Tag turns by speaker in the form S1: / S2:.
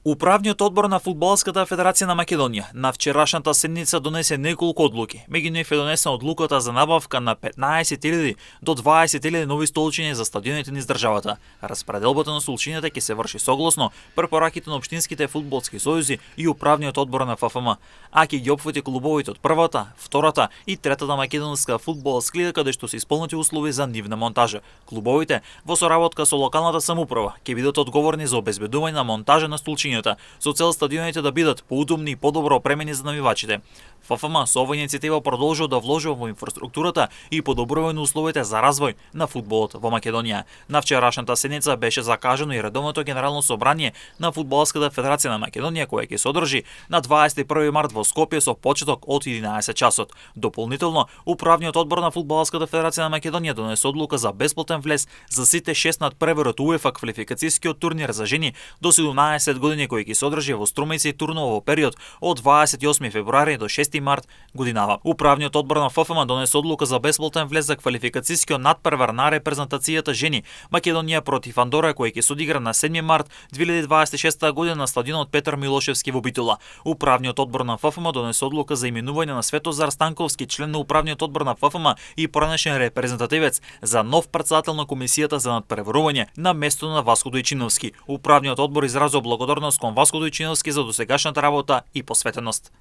S1: Управниот одбор на Фудбалската федерација на Македонија на вчерашната седница донесе неколку одлуки. Меѓу нив е донесена одлуката за набавка на 15.000 до 20.000 нови столчиња за стадионите низ државата. Распределбата на столчињата ќе се врши согласно препораките на општинските фудбалски сојузи и управниот одбор на ФФМ, а ќе ги опфати клубовите од првата, втората и третата македонска фудбалска лига каде што се исполнети услови за нивна монтажа. Клубовите во соработка со локалната самоуправа ќе бидат одговорни за обезбедување на монтажа на столчињата со цел стадионите да бидат поудобни и подобро опремени за навивачите. ФФМ со оваа иницијатива продолжува да вложува во инфраструктурата и подобрување на условите за развој на фудбалот во Македонија. На вчерашната седница беше закажано и редовното генерално собрание на Фудбалската федерација на Македонија кое ќе се одржи на 21 март во Скопје со почеток од 11 часот. Дополнително, управниот одбор на Фудбалската федерација на Македонија донесе одлука за бесплатен влез за сите 6 надпреварот УЕФА квалификацијскиот турнир за жени до 17 години кој ќе се одржи во Струмица и Турново во период од 28 февруари до 6 март годинава. Управниот одбор на ФФМ донесе одлука за бесплатен влез за квалификацијскиот надпревар на репрезентацијата жени Македонија против Андора кој ќе се одигра на 7 март 2026 година на стадионот Петар Милошевски во Битола. Управниот одбор на ФФМ донесе одлука за именување на Светозар Станковски, член на управниот одбор на ФФМ и поранешен репрезентативец за нов претседател на комисијата за надпреварување на место на Васко Дојчиновски. Управниот одбор изразува благодарност кон Васко Дојчиновски за досегашната работа и посветеност.